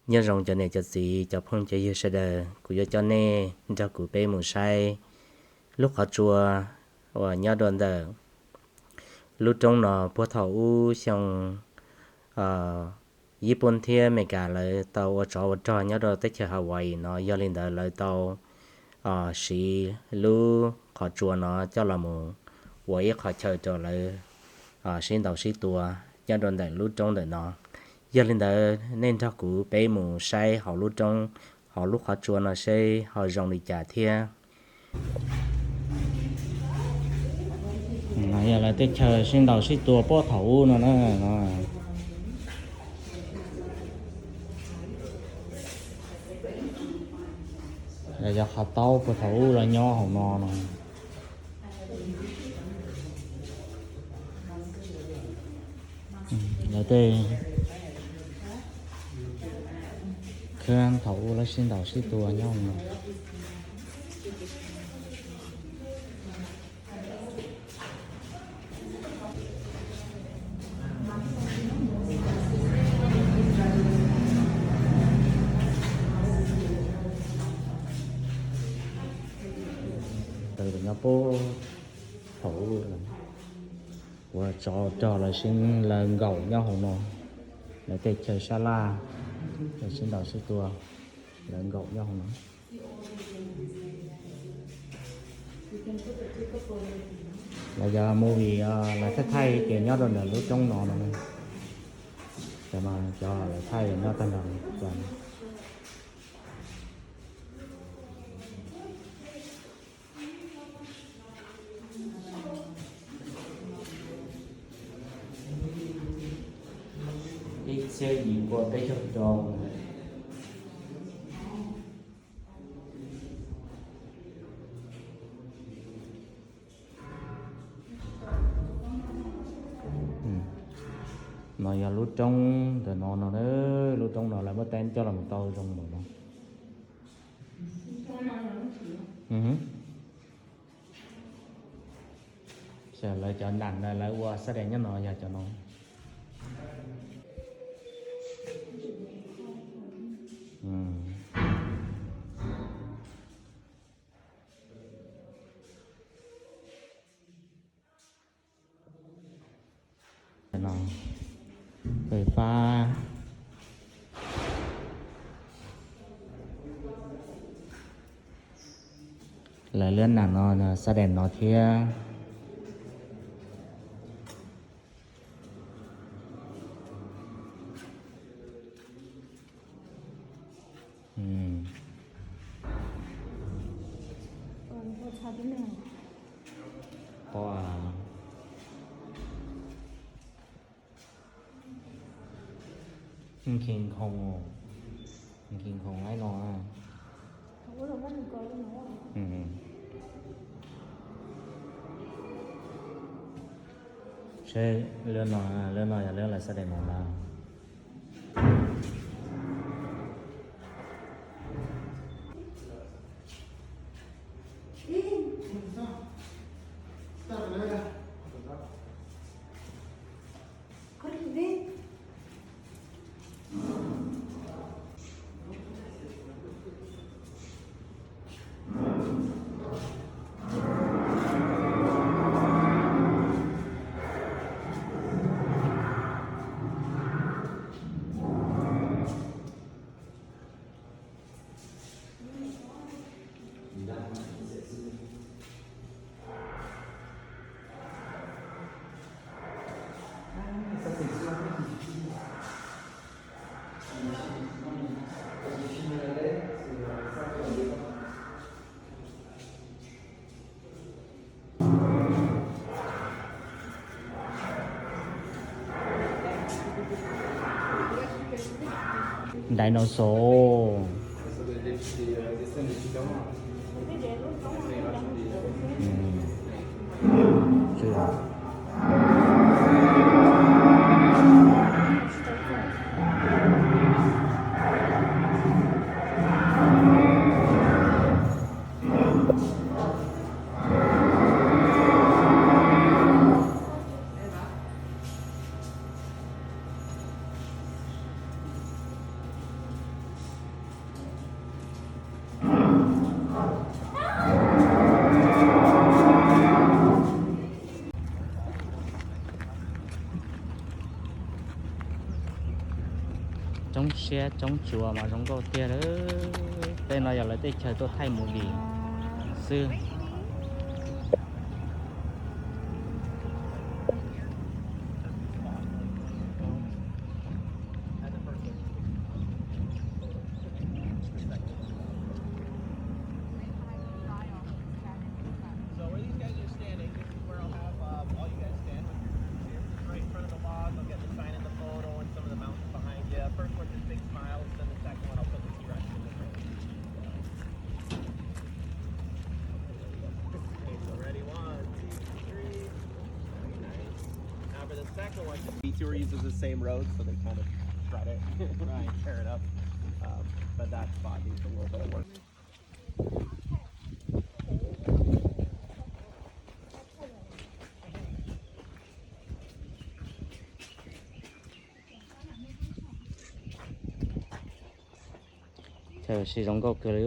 Nyob zoo cov niam cov txiv cov phooj cov ywg sawv daws, kuv yuav coj nej nrog kuv peb mus saib lub qhov tsua uas nyob rau ntawm lub roob no puag thaum ub xyoo Yij Pooj thiab Amelikas lawv tau ua tsov ua rog nyob rau teb chaws Hawaii no, yog li ntawd lawv tau siv lub qhov tsua no coj los mus ua ib qhov chaw rau lawv sib ntaus sib tua nyob rau ntawm lub roob ntawm no. Yog li ntawd nej nrog kuv peb mus saib hauv lub roob, hauv lub qhov tsua no seb ho zoo li cas thiab. Yog lawv tej chaw sib ntaus sib tua puag thaum ub no na. Yog qhov taub puag thaum ub lawv nyob hauv no no. Lawv tej khab thaum ub lawv sib ntaus sib tua nyob hauv no. Nyob puag thaum ub ua tsov rog lawv sib, lawv nkaum nyob hauv no. Lawv tej chaw sab laj lawv sib ntaus sib tua, lawv nkaum nyob hauv no. Lawv cov movie lawv thaij thaij ces nyob rau ntawm lub roob no no. Cov no cov lawv thaij nyob tag nrho. Ib txhiab yim pua peb caug rau. No yog lub roob ntawm no no, lub roob no lawv muab teeb coj los tau zoo lawm no. Lawv cov nam na lawv ua sab des nyob no yog cov no. Fais fab. Lawv lub nam no sab des no thiab. Nkhis khoom, nkhis khoom laib no. Seb lub no, lub no yog lub lawv sab des no ntag. Dinosaur. Tsoob siab tsoob tsuas mas zoo nkauj tiag lawm. Tej no yog lawv tej chaw tuaj thaij movie xwb. So where these guys are standing, this is where I'll have um, all you guys stand with your groups here. Just right in front of the log, they'll get the sign in the photo and some of the mountains behind you. First one, just big smiles, then the second one, I'll put the T-Rex in the middle. Okay, so ready, one, two, three. Very nice. Now for the second one, the detour uses the same road, so they kind of shred it, right, tear it up. Um, but that spot needs a little bit of work. Chaw zoo nkauj kawg li.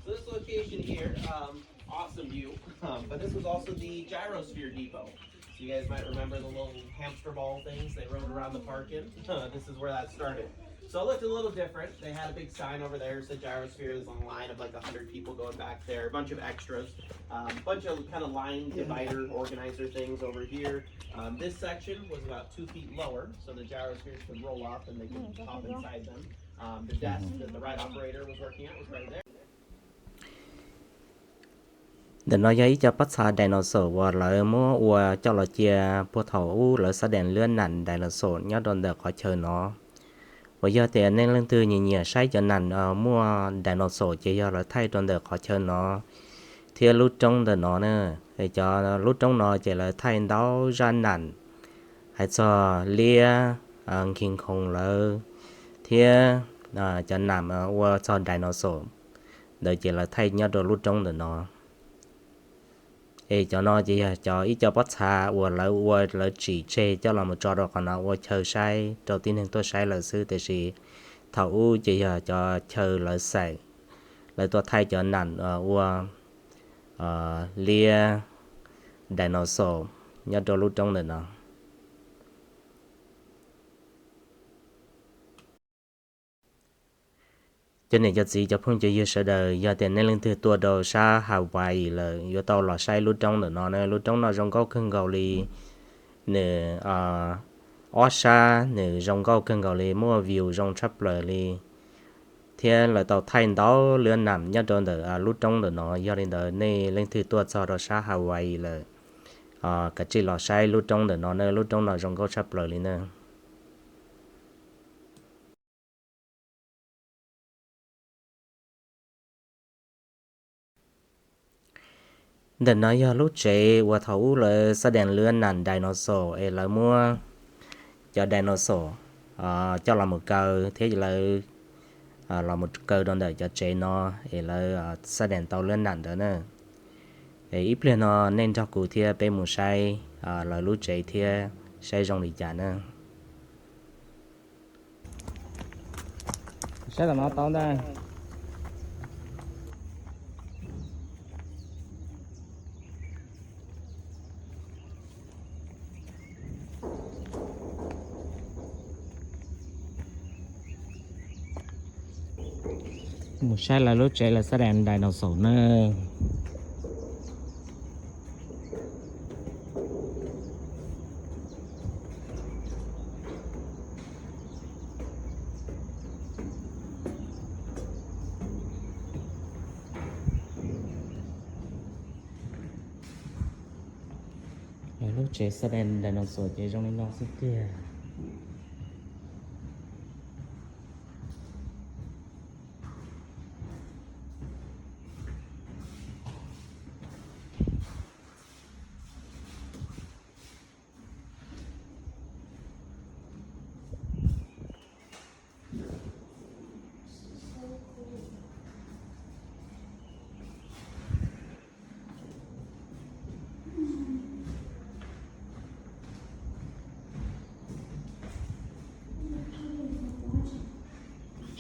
So this location here, um, awesome view, um, but this was also the gyrosphere depot. So you guys might remember the little hamster ball things they rode around the park in? This is where that started. So it looked a little different. They had a big sign over there that said gyrosphere. There's a line of like a hundred people going back there, a bunch of extras, um, bunch of kind of line divider organizer things over here. Um, this section was about two feet lower, so the gyrospheres could roll up and they could hop inside them. Um, the desk that the ride operator was working at was right there. Ntawm no yog ib co pob txha dinosaur uas lawv muab ua coj los cia puag thaum ub lawv xab dees lwab nam dinosaur nyob rau ntawm qhov chaw no. Uas yog tias nej leej twg nyiam nyiam saib cov nam muaj dinosaur ces yog lawv thaij rau ntawm qhov chaw no thiab lub roob ntawm no na. Cov lub roob no ces lawv thaij ntau zaj nam hais txog liab, nkig nkhoos lawv thiab cov nam ua txog dinosaur ntawd ces lawv thaij nyob rau lub roob ntawm no. Es cov no ces yog cov ib co pob txha uas lawv ua lawv tsim tseg coj los mus tso rau qhov no ua chaw saib rau tib neeg tuaj saib lawm xwb, tiam sis thaum ub ces yog cov chaw lawv xaim, lawv tuaj thaij cov nam ua liab dinosaur nyob rau lub roob ntawm no. Cov niam cov txiv cov phooj cov ywg sawv daws, yog tias nej leej twg tuaj rau sab Hawaii lawm yuav tau los saib lub roob ntawm no na. Lub roob no zoo nkauj kawg nkaus li, nws ob sab nws zoo nkauj kawg nkaus li, muaj view zoo tshaj plaws li, thiab lawv tau thaij ntau lwm nam nyob rau ntawm lub roob ntawm no. Yog li ntawd nej leej twg tuaj txog rau sab Hawaii lawm, kav tsij los saib lub roob ntawm no na, lub roob no zoo nkauj tshaj plaws li na. Ntawm no yog lub tsev uas thaum ub lawv xab dees lwm nam dinosaur es lawv muab cov dinosaur coj los mus kaw thiab lawv los mus kaw rau ntawm cov tsev no es lawv xab dees tau lwm nam ntawd na. Es ib pliag no nej nrog kuv thiab peb mus saib lawv lub tsev thiab saib zoo li cas na. Saib tom no tau ntag. Mus saib lawv lub tsev lawv xab dees dinosaur na. Lawv lub tsev xab dees dinosaur ces zoo li no xwb tiag.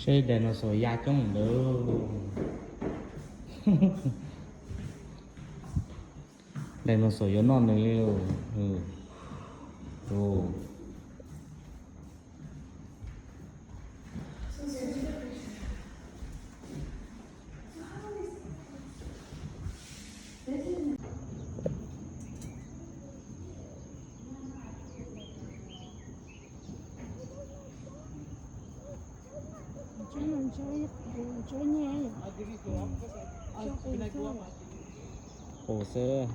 Seb dinosaur ya coob ntawd. Dinosaur yuav noj nws li lauj. Qus xwb.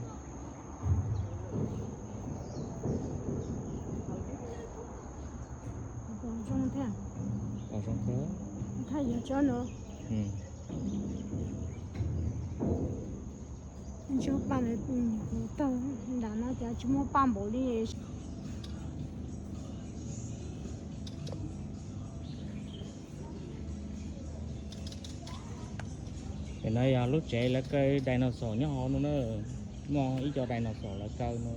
Zoo thiab. Thaj yuav tsob no. Tsob paj, tawg nram no cas tsis muaj paj npaum li. Ntawm no yog lub tsev lawv kaw dinosaur nyob hauv no na. Muaj ib co dinosaur lawv kaw no.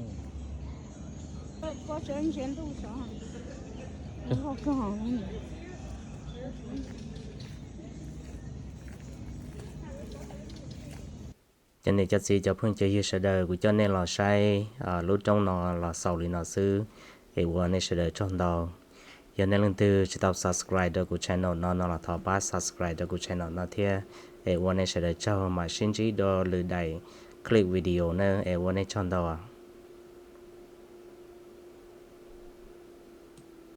Cov niam cov txiv cov phooj cov ywg sawv daws, kuv coj nej los saib lub roob no los xaus li no xwb, es ua nej sawv daws tsaug ntau. Yog nej leej twg tsis tau subscribe rau kuv channel no no los thov pab subscribe rau kuv channel no thiab, es ua nej sawv daws tsaug, mam sib ntsib dua lwm daim clip video na, es ua nej tsaug ntau.